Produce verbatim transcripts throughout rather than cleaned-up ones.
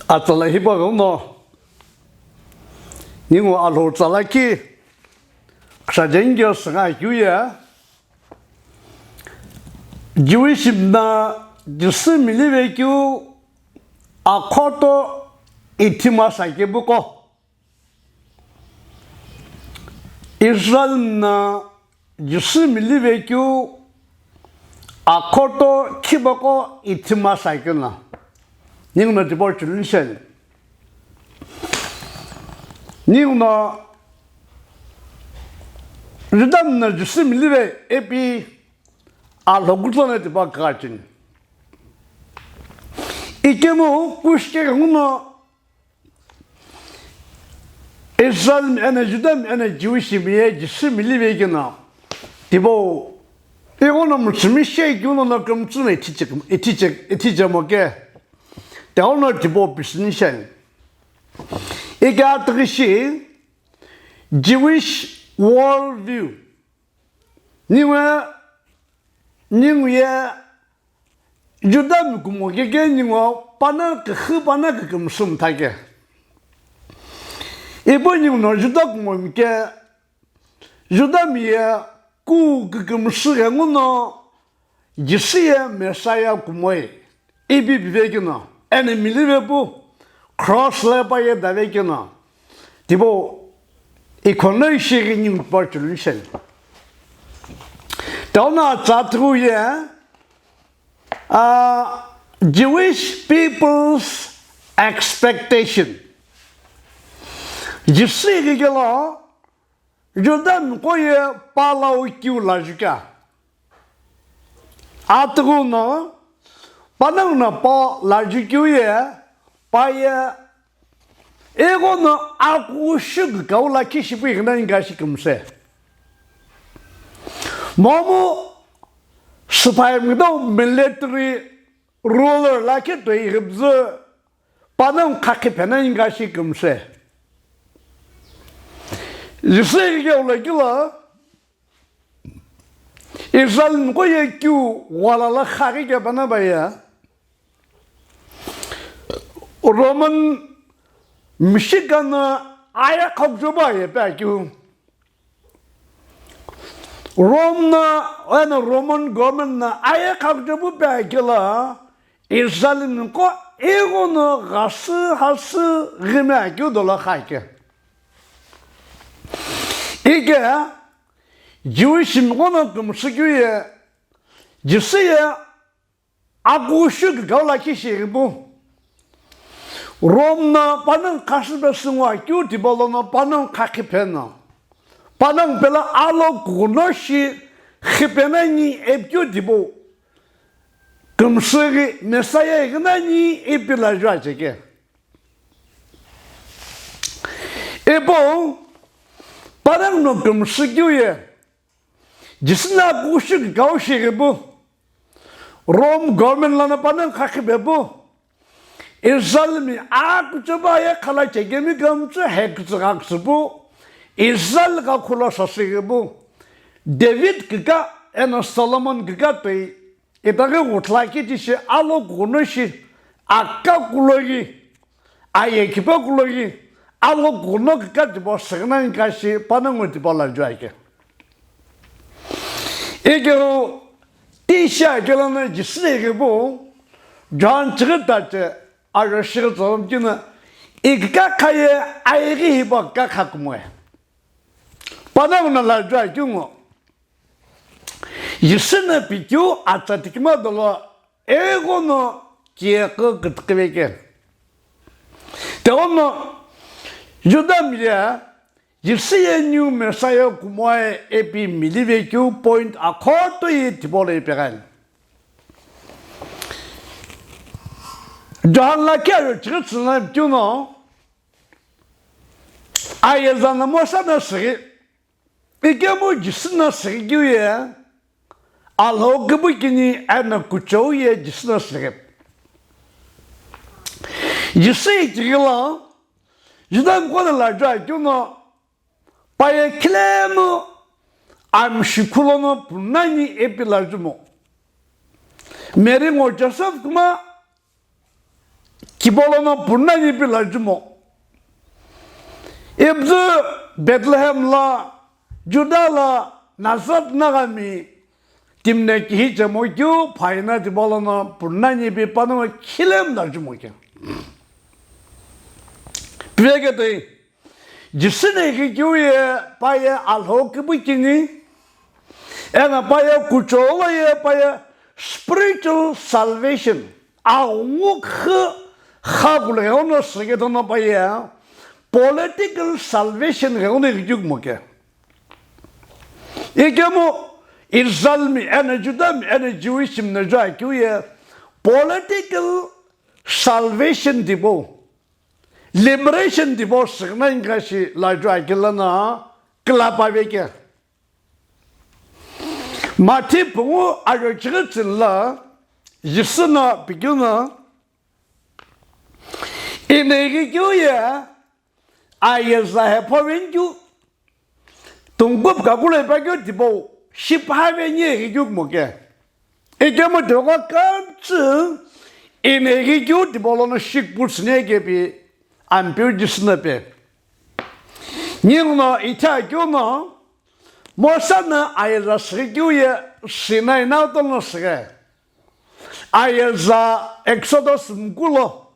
Atsala hipau no, ningu Alhou tsala ki, kshajengyo sanga kyu ye, Jewish na Jisü milive kyu akhoto ithima sa kebuko. Israel na Jisü milive kyu akhoto khibako ithima sa kyu na. Ningu no tipau chulun shen. Ningu no Juda na Jisü milive ipi Alhou kutsona tipau kagachin. Ikemu kushike nguno Israel mi ena Juda mi ena Jewish mi ye Jisü milive kina. Tipau, ighono mütsümi she kyu no no kümtsü na itiche, itiche, itiche mo ke. Te ono tipau pisini shen. Ike atiki shi Jewish world view. Ningu, ningu ye Juda mi kumo keke ningu pana kekhu pana kekümsü mtha ke. Ipu ningu no Juda kumo mi ke Juda mi ye ku kekümsü ghenguno Jisü ye Messiah kumoe. Ipi pive kino, eno milive pu, cross lo pa ye dave kino. Tipau, ikhono ishi ghi ningu tipau chulun shen. Tau no atsa through ye, uh, Jewish people's expectation. Jisü ghi kelo, Juda miko ye pa lau kyu la juka. Atughu no, panongu no pa la jukyu ye, pa ye, ighono akughu shukükau lakhi shipu ighina inka shi kümse. Momu sipai mkdau military ruler lakhi toi ighibzü panongu khakhi phena inka shi kümse. Jisü ighi keu lakhi lo, Israel miko ye kyu ghalala khaghi kepana ba ye, Roman mishika no aye khakjoba ye pe akeu. Rome no, eno Roman government no aye khakjobu pe akeu lo, Israel miko ighono ghasü hasü ghime akeu dolo khake. Ike, Jewish miko no kümsükeu ye, Jisü ye akughu shukükau lakhi shi ighipu. Rome no panongu khasü pesü ngo akeu tipau lono panongu khakhi pheno. Panongu pelo alokughuno shi khipena ni ipikeu tipau. Kümsü ghi Messiah ighina ni ipi la ju acheke. Ipu, panongu no kümsükeu ye, Jisü no akughu shukükau shi ighipu, Rome government lono panongu khakhi pepu, Israel mi akucheba ye khala chekemi kümtsü hekütsü ghakütsü pu, Israel ghakhulo sasü ighipu, David kika eno Solomon kika toi, itaghi ghuthla kichi shi alokughuno shi aka kulo ghi, aye khipe kulo ghi, alokughuno kika tipau süküna inka shi panongu tipau la ju ake. Ikeu ti shi ake lono Jisü ighipu, John chighi tache ajo shighi tsolom kino, ikika kha ye aighi hipau kika kha kumoe. Panongu no la ju akeu ngo. Jisü no pikeu atsa tikima dolo ighono kiye kükütükive ke. Te ono Juda mi ye Jisü ye new Messiah kumoe ipi milive keu point akhoto ye tipau lo ipeghen. John lakhi ajo chighi tsüna keu no, ayeza no Mosa no sighi, ikemu Jisü no sighi keu ye, Alhou kübükini eno kuchou ye Jisü no sighi. Jisü ichighi lo, Juda miko no la ju akeu no, pa ye khilemu amshi khulono punani ipi la jumo. Mary ngo Joseph kuma Kibo lono purunani pi lajumo. Ipuzü Bethlehem la, Judah la, Nazareth nagami timne kihi chemo keu phaina tipau lono purunani pi panongu khilemu lajumo keu. Piveketoi, Jisü ne ighikeu ye pa ye Alhou kipu kini, eno pa ye kuchou lo ye pa ye spiritual salvation, aghungu kha kulu ghenguno süketono pa ye political salvation ghenguno ighikeu kumo ke. Ikemu Israelmi eno Judahmi eno Jewishmi no ju akeu ye political salvation tipau, liberation tipau süküna inkashi la ju akeu lono küla pa veke. Mathi pungu ajo chighi tsüni la Jisü no pikeu no, eno ighikeu ye ayeza hepha venikeu, tungkupu kakulu hepakeu tipau shipha veni ighikeu kumo ke. Ikemu tipau kümtsü eno ighikeu tipau lono shikipu tsüni kepi Ampeu Jisü no pi. Ninguno ithi akeu no, Mosa no ayeza sükeu ye Sinai nato lono sükhe. Ayeza Exodus mukulo,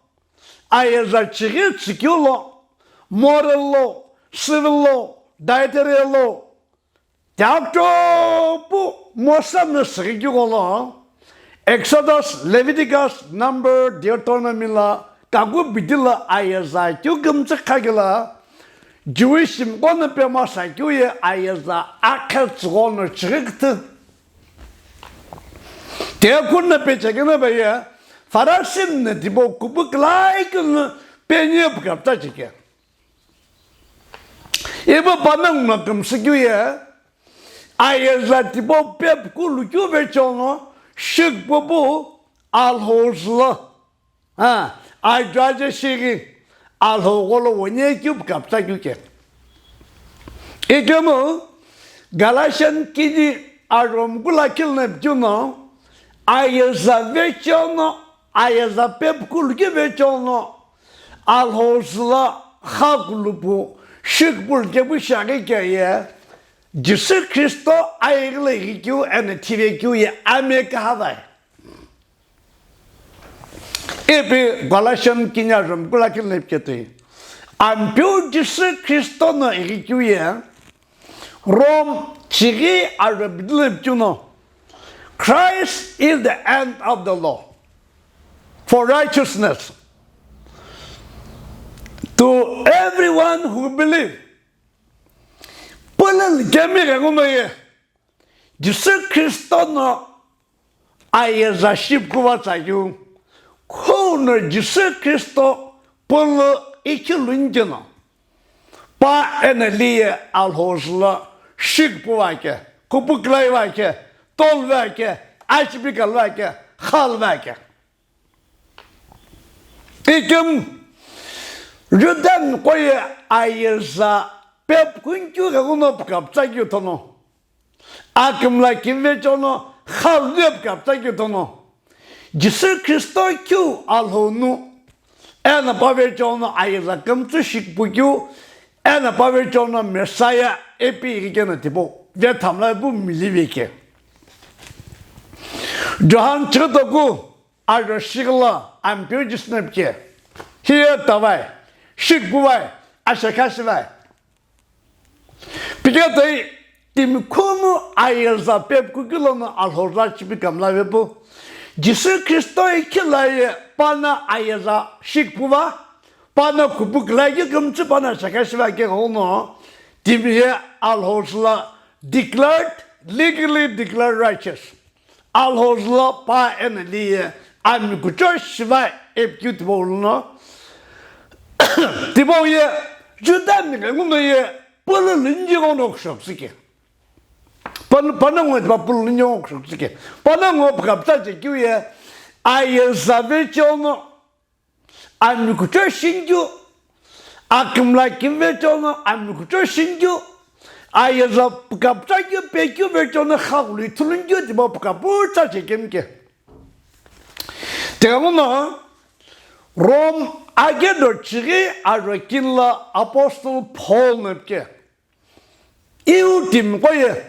ayeza chighi tsükeu lo, moral law, civil law, dietary law, doctor pu Mosa no sükeu gholo, Exodus, Leviticus, Number, Deuteronomy la kaku bidi la ayeza keu kümtsü khakela, Jewishmi ghono pema sakeu ye ayeza akhe tsüghono chighi küthü. Tiye kuno pechekeno pa ye Phariseemi no tipau kupu külai keu no peni ye pukapta cheke. Ipu panongu no kümsükeu ye ayeza tipau pepukulu keu vecheono shikipu pu Alhou zülo. Ha, ajo aje shighi Alhou gholo wene keu pukapta keu ke. Ikemu Galatian kini ajo mukulo kilo no pikeu no, ayeza vecheono, ayeza pepukulu keu vecheono, Alhou zülo kha kulu pu shikipu kepu shiaghi ke ye, Jisü Khristo aighi lo ighikeu eno thivekeu ye ame kaha vai. Ipi Galatian kini ajo mukulo kilo no piketoi, Ampeu Jisü Khristo no ighikeu ye Rome chighi ajo bidi lo pikeu no, Christ is the end of the law for righteousness to everyone who believe. Pulü kemi ghenguno ye Jisü Khristo no ayeza shipu kuva tsakeu, khuno Jisü Khristo pulü ikhi luni keno, pa eno li ye Alhou zülo shikipu va ke, kupu külai va ke, tolu va ke, achipi kalu va ke, khalu va ke. Ikemu Judahmi qo ye ayeza pepukulu keu ghenguno pukapta keu thono, akümla kivi vecheono khalu ye pukapta keu thono, Jisü Khristo keu Alhou nu, eno pa vecheono ayeza kümtsü shikipu keu, eno pa vecheono Messiah ipi ighikeno tipau vethamla pu milive ke. Johan chighi toku ajo shighi lo Ampeu Jisü no pike, hiye tavai, shikipu vai, ashekha shivai. Piketoi timi khuno ayeza pepukulu keu lono Alhou zülo chipi kamla vepu. Jisü Khristo ikhi lo ye pa no ayeza shikipu va, pa no kupu külai keu kümtsü, pa no ashekha shiva keu ghenguno, timi ye Alhou zülo declared, legally declared righteous. Alhou zülo pa eno li ye ami kuchou shiva ipi keu tipau lono, tipau ye Judahmi ghenguno ye pulü luni ghenguno kushopsü ke. Pan-, panongu tipau pulü luni ghenguno kushopsü ke. Panongu pukapta chekeu ye ayeza vecheono ami kuchou shinikeu, akümla kivi vecheono ami kuchou shinikeu, ayeza pukapta keu pekeu vecheono kha kulu ithulu nikeu tipau pukapta chekemi ke. Tighenguno Rome akedo chighi aro kini lo Apostle Paul no pike, iu timiqo ye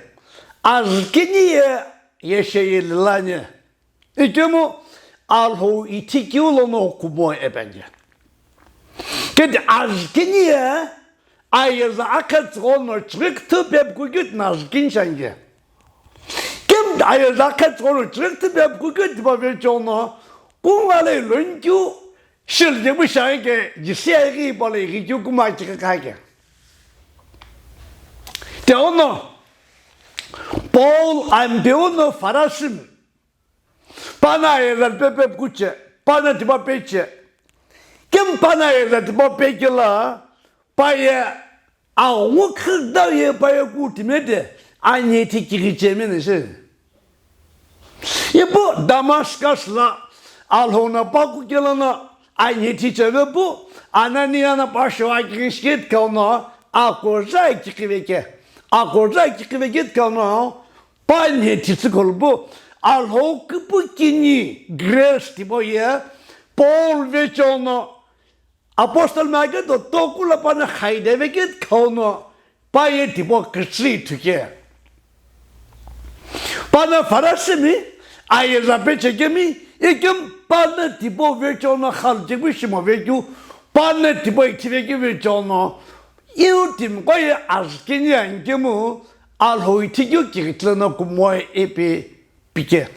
azükini ye yeshe yelilani, ikemu Alhou ithikeu lono kumo epeni. Kedi azükini ye ayeza akha tsüghono chighi küthü pepu kukeu ti no azükini shiani. Kemu ayeza akha tsüghono chighi küthü pepu kukeu tipau vecheo no, kungale lonikeu shilikepu shiaghi ke, Jisü ye ighi pale ighikeu kumo akighi kha ke. Tighenguno Paul Ampeu no Farasimi, pano ayeza tipau pepu kuche, pano tipau peche. Kemu pano ayeza tipau pekelo, pa ye aghungu khüdau ye pa ye kutimi de, anhethi kighichemi no shi. Ipu Damascus lo Alhou no pa kukelo no anhethi cheve pu, Anania no pa show akighi shikeu no, akoza kiqi veke, akoza kiqi veke no, pa anhethi tsükholu pu, Alhou küpükini grace tipau ye, Paul vecheo no, Apostle mi akedo toku lo pano khaide veke no, pa ye tipau kütsü ithukeu. Pano Farasimi ayeza peche kemi, ikemu pano tipau vecheo no khalu chepu shimo vekeu, pano tipau ithi vekeu vecheo no, iu timiqo ye azükini anikemu Alhou ithikeu kighi lono kumo ipi pike.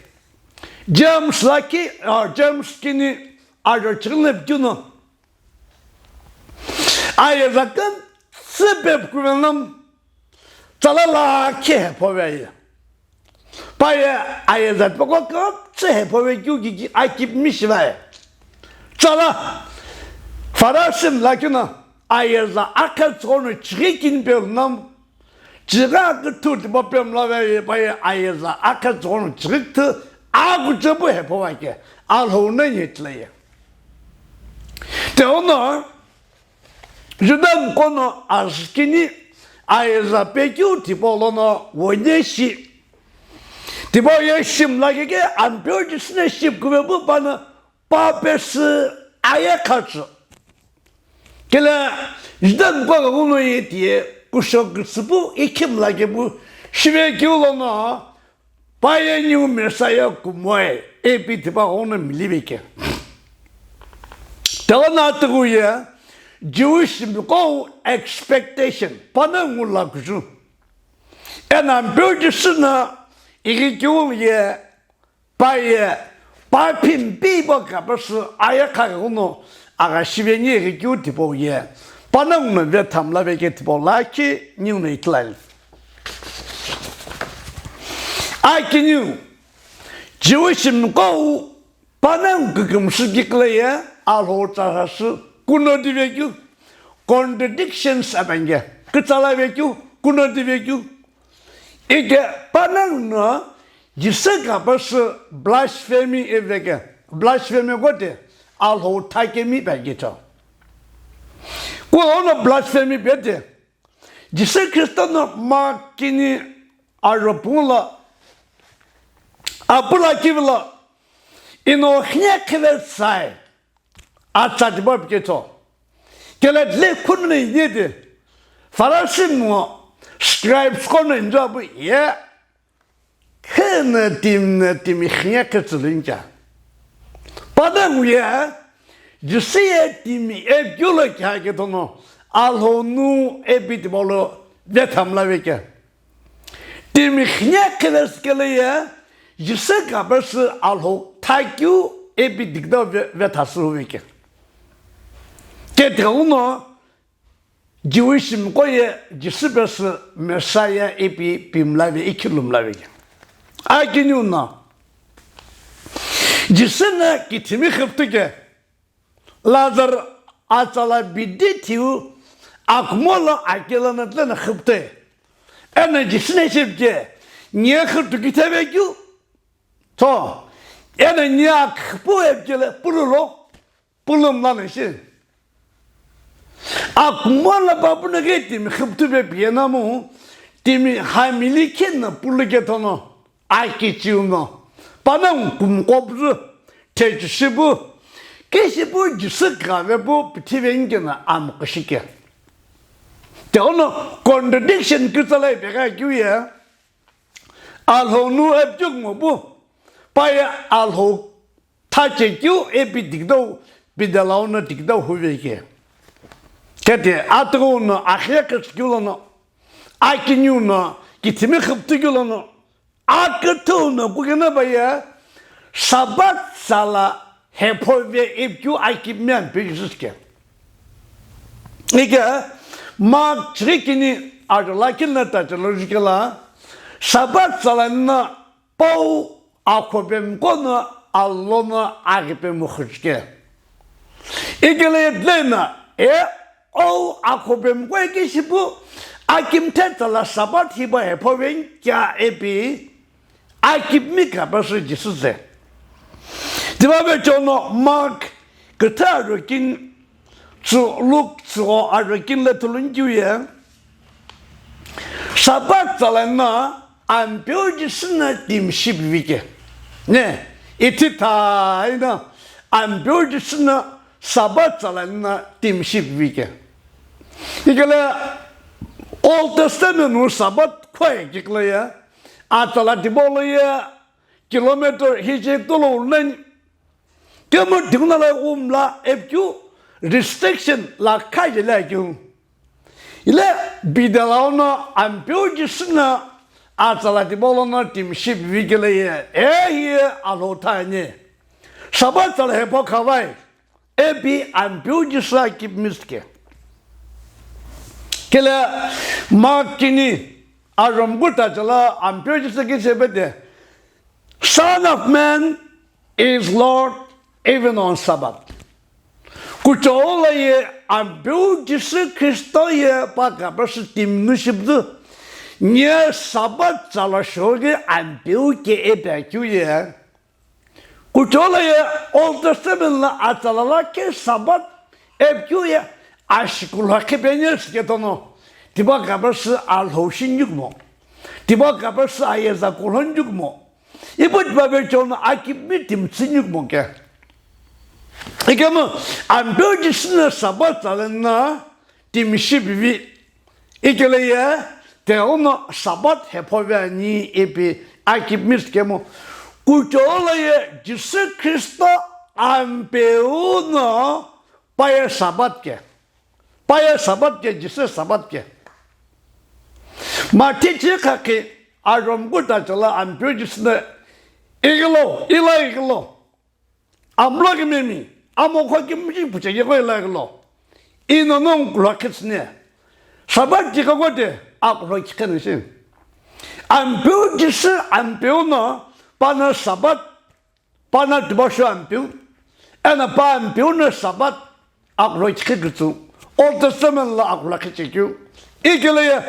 James lakhi, ah, James kini aro chighi no pikeu no, ayeza kütsü pepu kuve no, tsala lakhi hephoveaye. Pa ye ayeza tipaqo kütsü hephovekeu kiki akipimi shivaye. Tsala, Farasimi lakhi no ayeza akha tsüghono chighi kini pelo no, chighi aküthü tipau pemlave ye pa ye ayeza akha tsüghono chighi küthü akuche pu hephovake, Alhou no nhethilaye. Tighenguno Judamiqo no azükini ayeza pekeu tipau lono woni shi. Tipau ye shimla keke Ampeu Jisü no shipu kuve pu pano pa pesü ayekha tsü. Kile Judamiqo ghenguno ye tiye kusho kütsü pu ikhimla kepu shivekeu lono, pa ye niu Messiah kumo ipi tipau ghenguno mili veke. Tighenguno atughu ye Jewish miqo expectation pano ngu lo kuju. Eno Ampeu Jisü no ighikeu ye pa ye pa phimpi pa kapesü ayekha ghenguno agha shiveni ighikeu tipau ye, pano ngu no vethamla veke tipau lakhi niu no ithulu ani. Akiniu Jewish miqo pano ngu kükümsü kikile ye Alhou tsa sasü kuno tivekeu, contradictions apenge, kütsala vekeu, kuno tivekeu. Ike pano ngu no Jisü kapesü blasphemy iveke, blasphemy ghote Alhou thakemi peketho. Kuno blasphemy pete, Jisü Khristo no Mark kini aro pungu lo apu lo kivi lo, ino khine khive sai atsa tipau piketho. Kile tile khunune yedi Farasimi ngo scribes qo no injo apu ye, khene timi ne timi khine khetsü lo incha. Pano ngu ye Jisü ye timi epikeu lo kihaketho no Alhou nu ipi tipau lo vethamla veke. Timi khine khivesü kele ye Jisü kapesü Alhou thakeu ipi dikdau ve-, vethasü veke. Ke tighenguno Jewish miqo ye Jisü pesü Messiah ipi pimla ve, ikhilumla veke. Akiniu no Jisü no kithimi xüptü ke, Lazar atsa lo bidi thiu akumo lo akelo no tile no xüptü. Eno Jisü no shipike, ni ye xüptü kithevekeu tho, eno ni akhüpu epikele pulu lo, pulu mla no shi. Akumo lo pa puno ghi timi xüptü pe piye namu, timi hamili khe no pulu ketho no, akichiu no, pano ngu kümqo püzü, thechu shipu, Kishipu Jisü kave pu pithive nkena amqishike. Teono contradiction kitsala ipegha kiu ye. Alhou nu epchuk ngo pu. Paye Alhou thache kiu epi dikdau pidalauno dikdau huveke. Kete atughu no akhia kachkiu lono. Akiniu no kithimi khuptu kiu lono. Aküthüu no kukena paye Sabbath tsala hephove ipikeu akipimi Ampeu Jisü ke. Ike Mark chirikini ajala kinna tachalo jikela Sabbath tsala na pau akhopemqo no alono aghipemqo jike. Ikele dlena e Ou akhopemqo ye kishipu akimthe tsala Sabbath hipau hephove nkea ipi akipimi kapesü Jisü ze. Tipa vecheono Mark küthü arokin tsü Luke tsügho arokin le thulun kiu ye Sabbath tsala na Ampeu Jisü na timishi pivike. Ne, ithi thaina Ampeu Jisü na Sabbath tsala na timishi pivike. Ikele Old Testament nu Sabbath khoi kikle ye, atsala tipau lo ye kilometer hiche tolo ulen kemu dinguna la umla epikeu restriction la khaje la keu. Ile bidalauno Ampeu Jisü na atsala tipau lono timishi pivikele ye, ehi ye Alhou thani. Sabbath tsala hephokhavai, epi Ampeu Jisü akipimi ke. Kele Mark kini aromgu tachala Ampeu Jisü kisepe de, Son of Man is Lord even on Sabbath. Kuchou lo ye Ampeu Jisü Khristo ye pa kapesü timishi püzü, nye Sabbath tsala shoghi Ampeu ke ipi akeu ye. Kuchou lo ye Old Testament la atsala la ke Sabbath ipikeu ye ashi kulhakhi penye shiketono. Tipa kapesü Alhou shi nyukmo. Tipa kapesü ayeza kulhon nyukmo. Ipu tipa vecheono akipimi timtsü nyukmo ke. Ikemu Ampeu Jisü na Sabbath tsala na timishi pivi. Ikele ye teono Sabbath hephove ani ipi akipimi kemu. Kuchou lo ye Jisü Khristo Ampeu no paye Sabbath ke. Paye Sabbath ke, Jisü Sabbath ke. Mathi chi khakhi aromgu tachala Ampeu Jisü na igilo, ila igilo. Amlo kimemi, amo kho kimji puche ye ko ila igilo. Ino nong kulhakhi tsüne. Sabbath jika kote, akulhakhi khene shi. Ampeu Jisü, Ampeu no, pa na Sabbath, pa na tipau sho Ampeu, ena pa Ampeu no Sabbath, akulhakhi kitsü, Old Testament la akulhakhi chekeu. Ikele ye,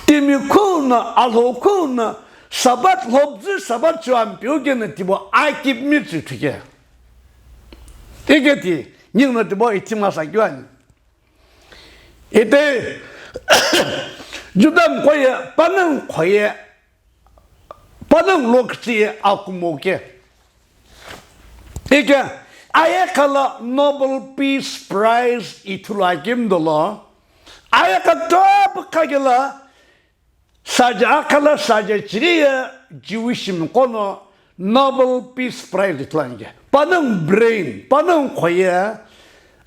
timi khuna, Alhou khuna, Sabbath lhobzü Sabbath sho Ampeu kena tipau akipimi tsü thuke. Iketi, ningno tipau ithi masa keu ani. Ite Juda mqo ye, panongu kho ye, panongu lo kütsü ye akumo ke. Ike, ayekhala Nobel Peace Prize ithulu akimi dolo, ayekha top khakela Saja akhala saja chiri ye Jewish mqo no Nobel Peace Prize ithulu ani ke. Panongu brain, panongu kho ye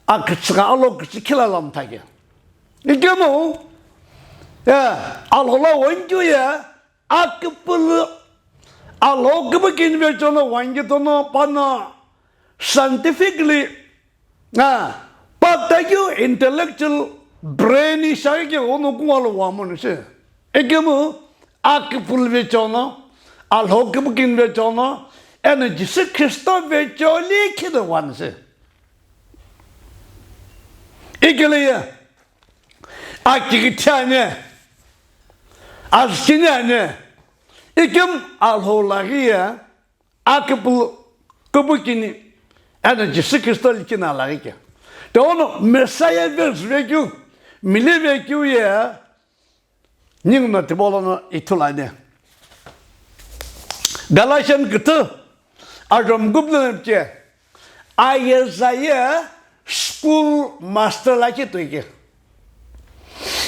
akütsüka alo kütsü khila lamtha ke. Ikemu, ye, Alhou la wangikeu ye, aküpülü, Alhou küpükini vecheono wangiketono pa no scientifically, ah, pa takeu intellectual brain shaghi ke ono kungalo wamoni shi. Ikemu aküpülü vecheono, Alhou küpükini vecheono, eno Jisü Khristo vecheoli khide wani shi. Ikele ye, akighithi ani, azükini ani, ikemu Alhou laghi ye, aküpülü, küpükini, eno Jisü Khristo likhi na laghi ke. Teono Messiah vejuvekeu, milivekeu ye, ningno tipau lono ithulu ani. Galatian küthü, aromgu pülü che, Ayeza ye school master lakhi toi ke.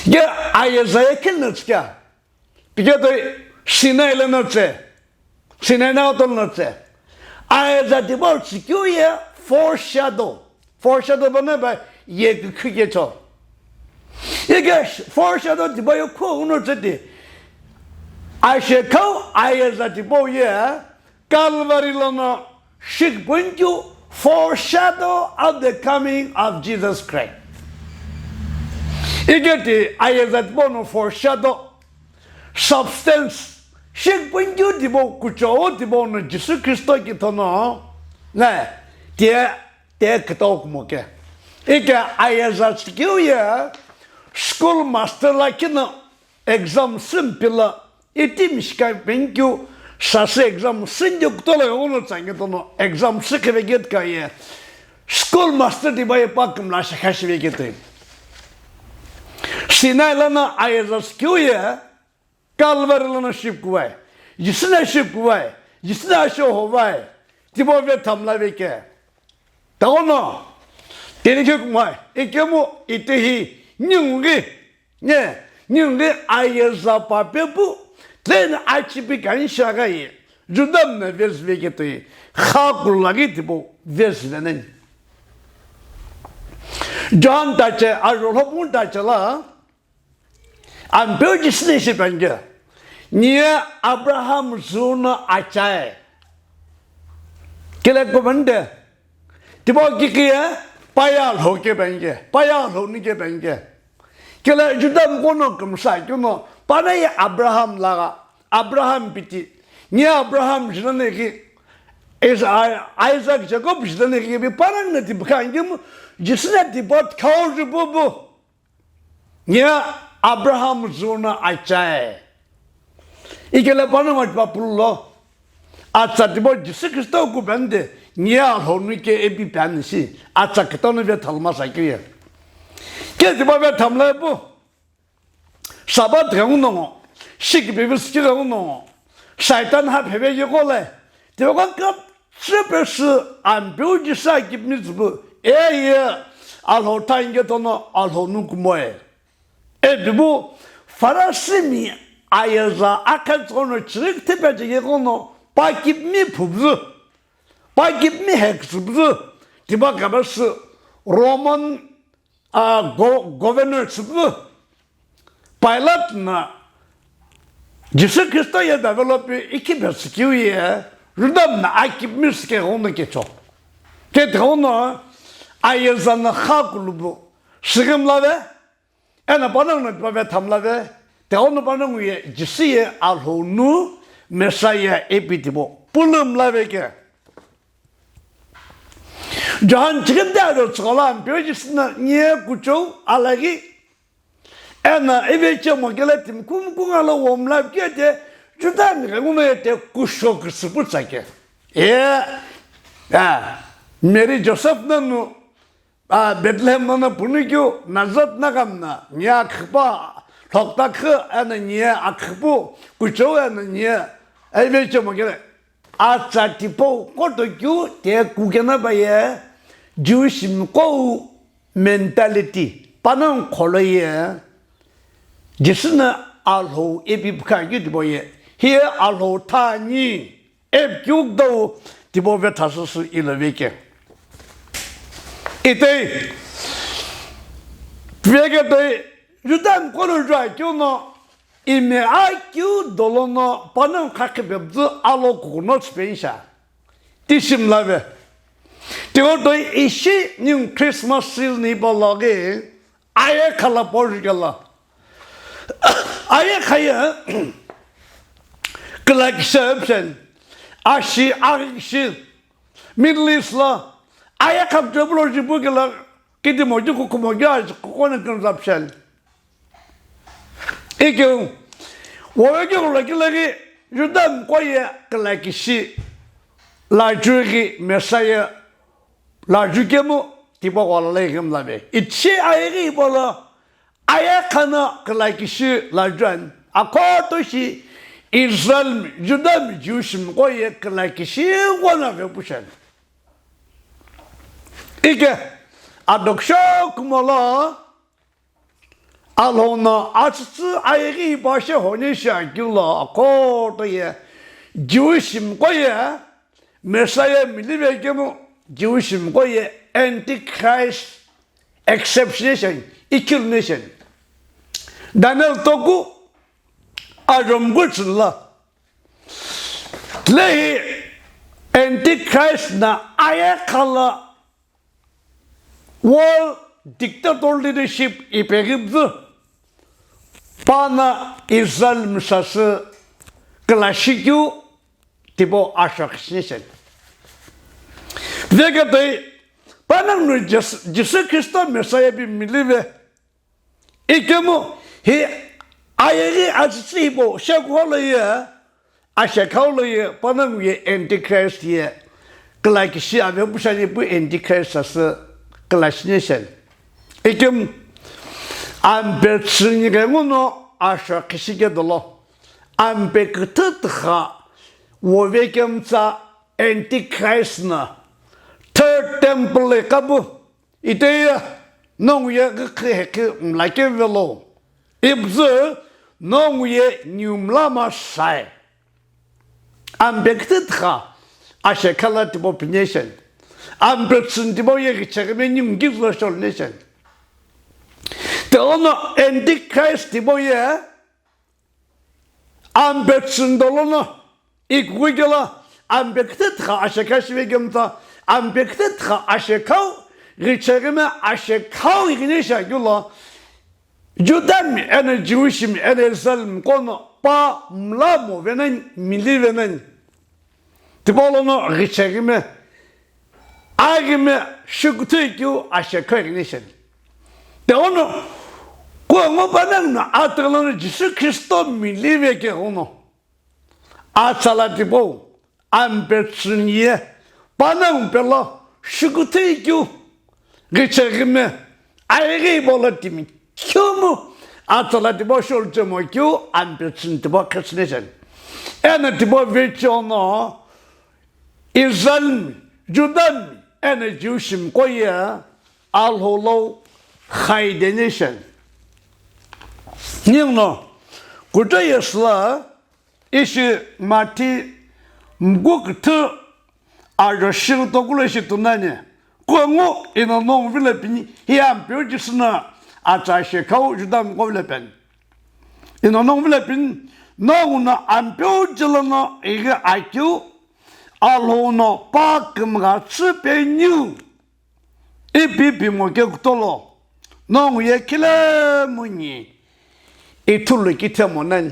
Ye Ayeza ye khilna tsika. Pike toi Sinai le no tse. Sinai na otol no tse. Ayeza tipau tsikeu ye foreshadow. Foreshadow bana ba ye kükhu ke cho. Ike foreshadow tipau ye khu uno tse ti. Ashe kau Ayeza tipau ye Calvary lono shikpun keu foreshadow of the coming of Jesus Christ. Ike ti Ayeza tipau no foreshadow substance shikpun keu tipau kuchou tipau no Jisü Khristo kithono na tie te kitau kumo ke. Ike Ayeza tsikeu ye school master lakhi no exam sü mpila itimi shika penkeu sasü exam sünde kutolo yono tsange tono exam sü kheveke ka ye school master tipau ye pa kümla shakha shiveke toi. Sinai lono Ayeza tsikeu ye Calvary lono shipkuwai. Jisü na shipkuwai. Jisü na asho hovai. Tipau ve thamla veke. Taono, tini khe kumai, ikemu itehi ningu ghi, ne, ningu ghi Ayeza pape pu, then achipi kanisha ghi, Juda mna vezi veke toi, kha kulagi tipau vezi venen. John tache, ajo lhopun tache la, Ampeu Jisü ni ishi penge. Niye Abraham züno achae. Kile kumande. Tipau kikiye paya lho ke penge. Paya lho ni ke penge. Kile Juda mkono kumsa kuno. Pana ye Abraham laga. Abraham piti. Niye Abraham jina neki. Is-, I-, Isaac, Jacob jina neki bi parang na tipkha ngimu. Jisü na tipau khau jibu bu. Niye Abraham züno achae. Ikele panongu tipa pullo. Atsa tipau Jisü Khristo ku bande, niye alhonu ke epi pan si. Atsa kitano ve thalma sa kiye. Ke tipa ve thamla bu. Sabat gangu nongo. Shik bevis ki gangu nongo. Saitan ha pheve ye kole. Tipa kan kap Süpesü Ampeu Jisü akipmi tsüpu, eye, Alhou tha ingetono Alhou nu kumoe. Epibu, Farisimi ayeza akha tsono chirikithe pe chekeghono, pa kipmi phupzü, pa kipmi heküsüpzü, tipa kapesü Roman a, go-, governor tsüpü Pilate na Jisü Khristo ye develop ikhi phe tsükeu ye Juda mna akipmi sükeghono kecho. Ke tighono ayeza na kha kulubu sükimla ve, ena panongu na tipa ve thamla ve, tighono panongu ye Jisü ye Alhou nu Messiah epi tipau pulümla ve ke. John chikimde aro tsüghola Ampeu Jisü na niye kuchou alaghi. Ena ive chemo kele timi kumukunga lo womla kete Juda mi kanguno yete kusho küsüpü tsake. E, a, Mary Joseph nanu, a, Bethlehem nana punu keu Nazareth na kamna, niye akhüpa, lhokta khü, ena niye akhüpu, kuchou ena niye, ive chemo kele. Atsa tipau koto keu te kukena pa ye Jewish mqo mentality panongu kholo ye Jisü na Alhou epi pükha keu tipau ye hiye Alhou tha ni epi keu dou tipau ve thasüsü ilo veke. Itei veke toi Juda mqo no jua keu no Ime akeu dolono panongu khakhi pepüzü alo kukuno tsüpeni sha. Tishimla ve. Tighono toi ishi ningu Christmas season hipau lo ghi ayekha la pori kela. Ayekha ye kila kishi option. Ashi, aghi kishi. Middle East lo ayekha kutopu lo jipu kela kidimoji kukumoji aji kukone consumption. Ikeu, wowe keu lakilaki Juda mqo ye kilakishi laju ghi Messiah laju kemu tipaqo lalai kemu lave. Ichi ayeghi ipolo ayekha no kilakishi laju ani. Akhoto shi Israel mi, Juda mi, Jewish mqo ye kilakishi ghona vepushani. Ike, adoksho kumolo, Alhou no atsütsü ayeghi hipau she honi shi akeu lo, akhoto ye Jewish mqo ye Messiah milive kemu, Jewish mqo ye Antichrist exception, ikilnation. Daniel toku ajomgu chula. Tilehi Antichrist na ayekhala world dictator leadership ipeghi püzü, pana Israel msasü külashikeu tipau ashokisnisheni. Veketoi, panongu Jis-, Jisü Khristo Messiah bi milive. Ikemu hi ayeghi atsütsü hipau shekuholo ye, ashekhaulo ye, panongu ye Antichrist ye, külakishi ave pushani pu Antichrist asü külashinisheni. Ikemu, ampe tsüni ghenguno ashokishike dolo, ampe küthü tükha wovekemtsa Antichrist na third temple kabu. Iteya, nongu ye ghikhi hekhi mlakevelo. Ipüzü nongu ye niu mla ma sai. Ampe küthü tükha ashekhala tipau pinisheni. Ampe tsüni tipau ye ghicheghime niu ngizülo shol nisheni. Tilono Antichrist tipau ye ampe tsüni dolono ikughi kelo, ampe küthü tükha ashekhau shivekemtsa, ampe küthü tükha ashekhau, ghicheghime ashekhau ighinisha kelo, Judami eno Jewishmi eno Israelmi qo no pa mla movenani, milivenani. Tipau lono ghicheghime, aghime shukuthui keu ashekhau ighinisheni. Tilono, kuengu panongu no atughulono Jisü Khristo milive keu no atsala tipau, ampe tsüni ye, panongu pelo, shukuthui keu, ghicheghime, ayeghi hipau lo timi khumu, atsala tipau sholuchemo keu, ampe tsüni tipau khesnisheni. Eno tipau vecheo no, Israelmi, Judami, eno Jewishmi qo ye, Alhou lo khaidenisheni. Ninguno, kuta yesüla, ishi Mathi mgu küthü ajo shighi tokulo ishi tunani. Kuengu ino nongu vilo pini, hi ampeu Jisü no atsa shekhau Judami qo vilo peni. Ino nongu vilo pini, nongu no ampeu jelo no ighi akeu, Alhou no pa kümgha tsü peniu. Ipi pimo kekutolo, nongu ye khile muni ithulu kithemo nani.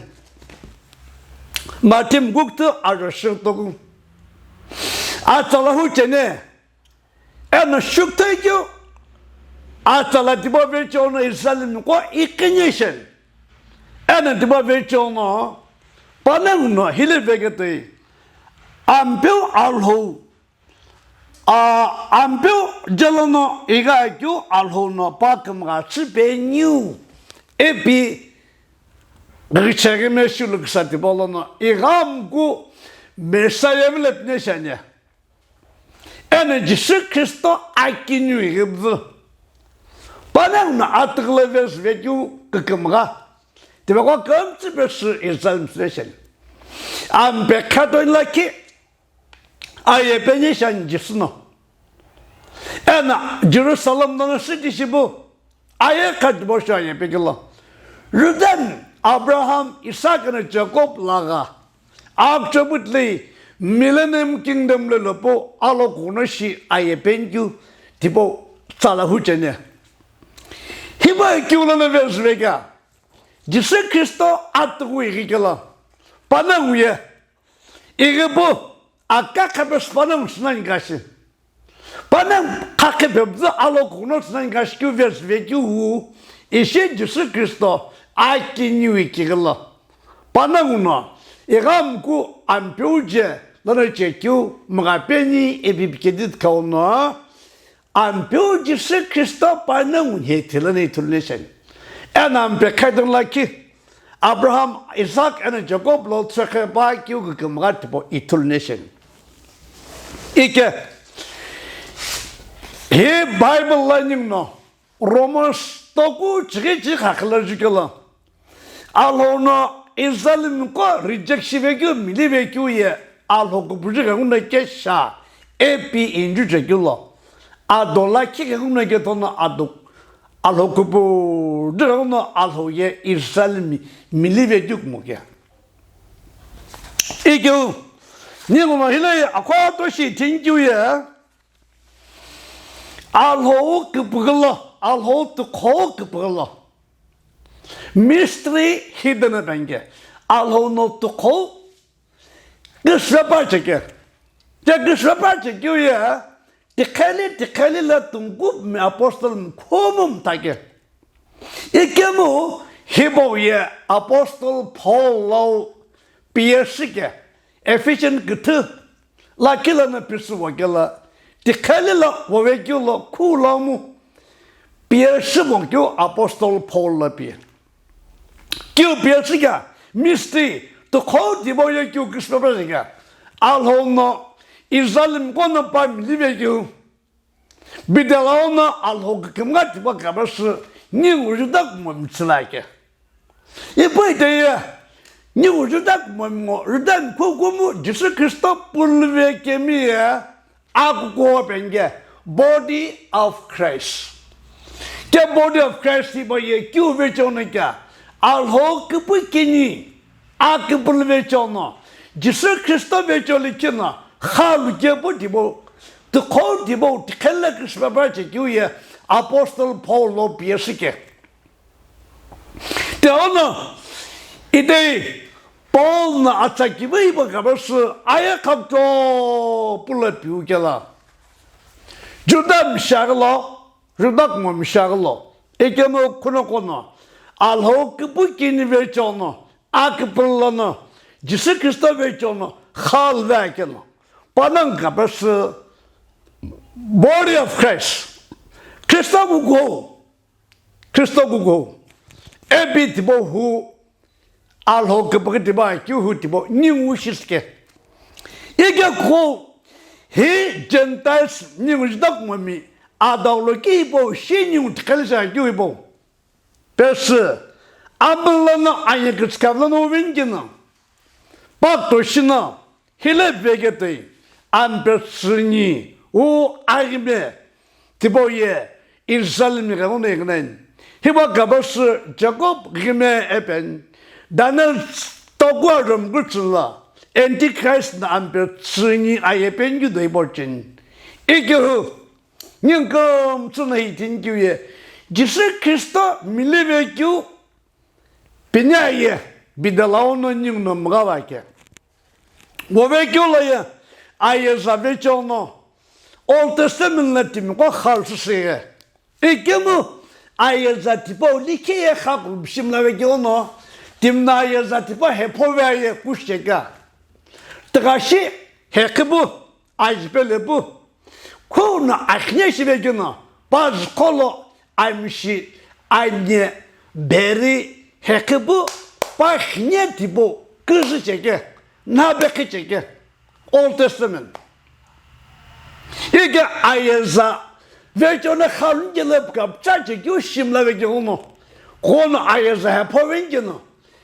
Mathi mgu küthü ajo shighi toku. Atsala hu cheni, eno shukuthui keu, atsala tipau vecheo no Israelmi qo ighinisheni. Eno tipau vecheo no, panongu no hile veketoi, ampeu Alhou, a, ampeu jelo no ighi akeu Alhou no pa kümgha tsü peniu, ipi ghicheghime shuluksa tipau lono ighamgu Messiah vilo pinisheni. Eno Jisü Khristo akiniu ighi püzü. Panongu no atughulo vezüve keu kükümgha. Tipaqo kümtsü pesü Israel msüvesheni. Ampe khatoni lakhi, aye penisheni Jisü no. Eno Jerusalem lono city shipu, aye khatipau shi aye pekelo. Reuben, Abraham, Isaac eno Jacob lagha, akchobutli Millennium Kingdom lo lopu alokuno shi aye penikeu tipau tsala hu cheni. Hipau keu lono vezüve kea, Jisü Khristo atughu ighi kelo, panongu ye ighi pu, aka khapesü panongu sünani kashi. Panongu khakhe pepüzü alokuno sünani kashi keu vezüve keu wu, ishi Jisü Khristo akiniu ikighi lo. Panongu no, ighamgu ampeu je lono chekeu mgha peni ipi pikedi khau no, ampeu Jisü Khristo panongu nheti lono ithulu nisheni. Eno ampe khatoni lakhi, Abraham, Isaac eno Jacob lo tsüqhe pa keu kükümgha tipau ithulu nisheni. Ike, Hi Bible la ningu no Romans toku chighi chighi khakhi lo jukelo. Alhou no Israelmi qo reject shive keu, milive keu ye Alhou kupuju ghenguno kesha A P inju chekeu lo. Ado lakhi ghenguno ketono ado Alhou kupuju ghenguno Alhou ye Israelmi milive keu kumo ke. Ikeu, ningu no hile akhoto shi thank you ye. Alhou küpüghülo, Alhou tukhou küpüghülo. Mystery hidden abenge. Alhou no tukhou küsüpa cheke. Che küsüpa chekeu ye, tikheli, tikheli la tungkupmi apostle mkhumu mtake. Ikemu hipau ye apostle Paul lo piyeshike, Ephesian küthü lakhi lono pisüwo kelo, tikheli lo wove keu lo khu lo mu piyeshimo keu apostle Paul lo piye. Keu piyeshike, mystery, tukhou tipau ye keu küsüpa cheke. Alhou no Israelmi qo no pa milive keu. Bidela ono Alhou kükümgha tipau kebasü ningu Juda kumomi chilake. Ipu ite ye, ningu Juda kumomi ngo, Juda mkhu kumu Jisü Khristo puluve kemi ye, akuko penge, Body of Christ. Ke Body of Christ tipau ye keu vecheo no kea, Alhou küpü kini, aküpülüve chono, Jisü Khristo vecheo likhi no, khalu kepu tipau, tukhou tipau, tikheli küsüpa chekeu ye, apostle Paul lo piyeshike. Te ono, ite Paul no atsa kivi ipa kebasü aye khapto pulo piu kelo. Juda mshaghülo, Juda kumomi mshaghülo. Ikemu khunoqo no, Alhou küpü kini vecheo no, aküpülü lono, Jisü Khristo vecheo no, khalu ve akelo. Panongu kebasü Body of Christ. Khristo kuko. Khristo kuko. A P tipau hu Alhou küpüghü tipau, keu hu tipau, ningu shishike. Ike kho, hi Gentiles ningu Juda kumomi, adau lo ki hipau, shi ningu tikheli shi keu hipau. Pesü, amülano anye küchükavü lono uveni keno, pa to shino, hile veketoi, ampe tsüni, u aghime, tipau ye, Israelmi ghenguno ighinan. Hipau kebasü Jacob ghime epen, Daniel toku arhumküchü lo, Antichrist no ampe tsüni aye pen kido hipau cheni. Ikehu, ningu kümtsü no hi thank you ye, Jisü Khristo milive keu, pini aye, bidela ono ningu no mgha va ke. Wove keu lo ye, ayeza vecheo no, Old Testament lo timiqo khalu süsü ye. Ikemu, ayeza tipau likhi ye kha kulupshi mlave keu no, timi no ayeza tipau hephove aye kushi cheke. Tighashi, hekhipu, ajipele pu. Khuno akhine shive keno, pa züqholo, amshi, anye, beri, hekhipu, pa khine tipau, küzü cheke, nabekhi cheke, Old Testament. Ike ayeza, vecheo no khalu kelo kapcha chekeu shi mlave keu no, khuno ayeza hephove keno,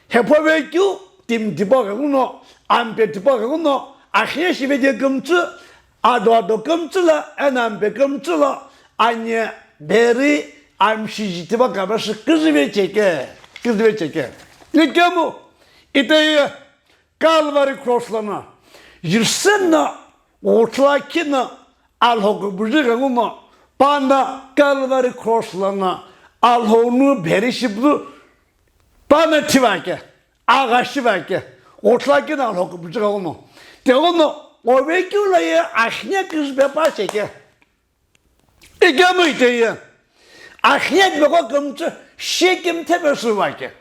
hephove keu timi tipau ghenguno, ampe tipau ghenguno, akhine shive ke kümtsü, ado ado kümtsü lo, eno ampe kümtsü lo, anye, beri, amshi ji tipau kebasü küzüve cheke, küzüve cheke. Ikemu, ite ye, Calvary cross lono, Jisü no, ghuthu lakhi no, Alhou kupuju ghenguno, pano Calvary cross lono, Alhou nu beri shipüzü, pano thiva ke, agha shiva ke, ghuthu lakhi no Alhou kupuju ghenguno. Tighenguno, wove keu lo ye akhine küzüpe pa cheke. Ikemu ite ye, akhine tipaqo kümtsü shi kimthe pesü va ke.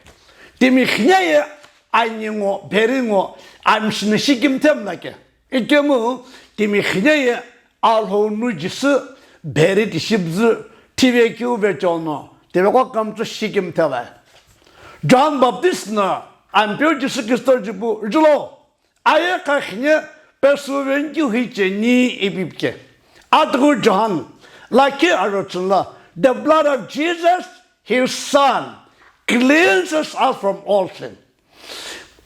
Timi khine ye, anye ngo, beri ngo, amshi no shi kimthe mla ke. Ikemu, timi khine ye, Alhou nu Jisü, beri tishi püzü, thive keu vecheo no, tipaqo kümtsü shi kimthe va. John Baptist no, Ampeu Jisü Khristo jipu, julo, aye kha khine pesü veni keu hi cheni ipi pike. Atughu John, Lakhi arotsüla, the blood of Jesus, his son, cleanses us from all sin.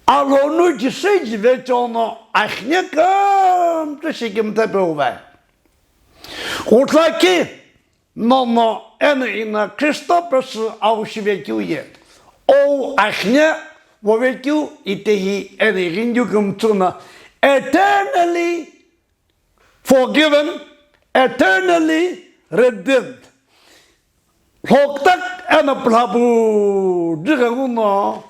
Alhou no Jisü jivecheono axine kümtsü shikimthe peuvae. Ghutla ki nono eno ino Kristo pesü au shivekeu ye, ou axine vovekeu itehi eno ighini kümtsü no eternally forgiven, eternally redeemed. Lhoktak eno pulhapu dri ghenguno,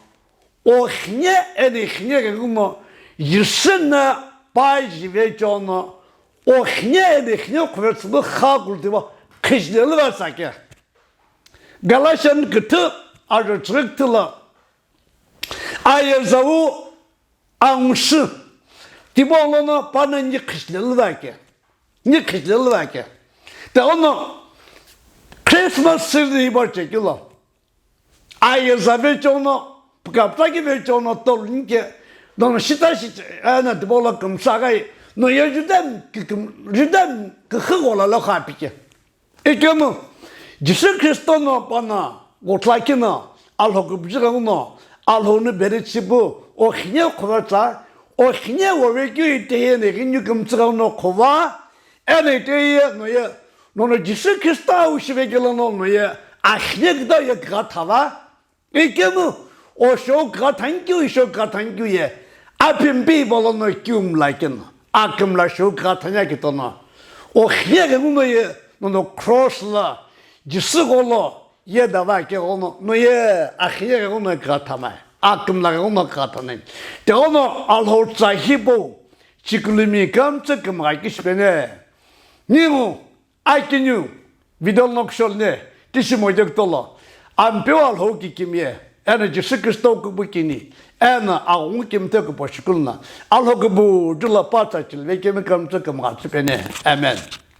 oxine eno ixine ghenguno, Jisü no pa jivecheono, oxine eno ixine khuve tsülu kha kultivo khijile lüva tsake. Galatian küthü arotsüghü küthü lo, aye zau angushi, tipau lono pano ni khijile lüvake, ni khijile lüvake. Te ono Christmas season hipau chekeu lo, aye zavecheono, pukaptaki vecheono tolu nike, nono shita shi, eno tipau lo kümsü aghai, no ye Juda küküm, Juda küxü ghola lo kha pike. Ikemu, Jisü Kristo no pano ghutla kino Alhou küpüzü ghenguno, Alhou no beri chipu, oxine khuva tsa, oxine vovekeu itehi eno ighini kümtsü ghenguno khuva, eno itehi ye, no ye, nono Jisü Kristo au shivekeu lono, no ye, axine kütau ye kugha thava, Ikemu, o shou kugha thanikeu, ishou kugha thanikeu ye, apimpi bolono kiu mla keno, akümla shou kugha thani akitono, oxine ghenguno ye, nono cross lo, Jisü gholo, ye dava ke ghono, no ye, axine ghenguno kugha thamai, akümla ghenguno kugha thanai. Te ono Alhou tsa hipau, chikulumi kümtsü kümgha kishipene. Ningu, Akiniu, video lo nokshol ne, tishi moje kutolo, Ampeu Alhou kikimiye, eno Jisü Kristo kupu kini, eno aghungu kimthe kupo shikulu na, Alhou kupu dula pa tsa chilve kemi kümtsü kümgha tsüpene. Amen.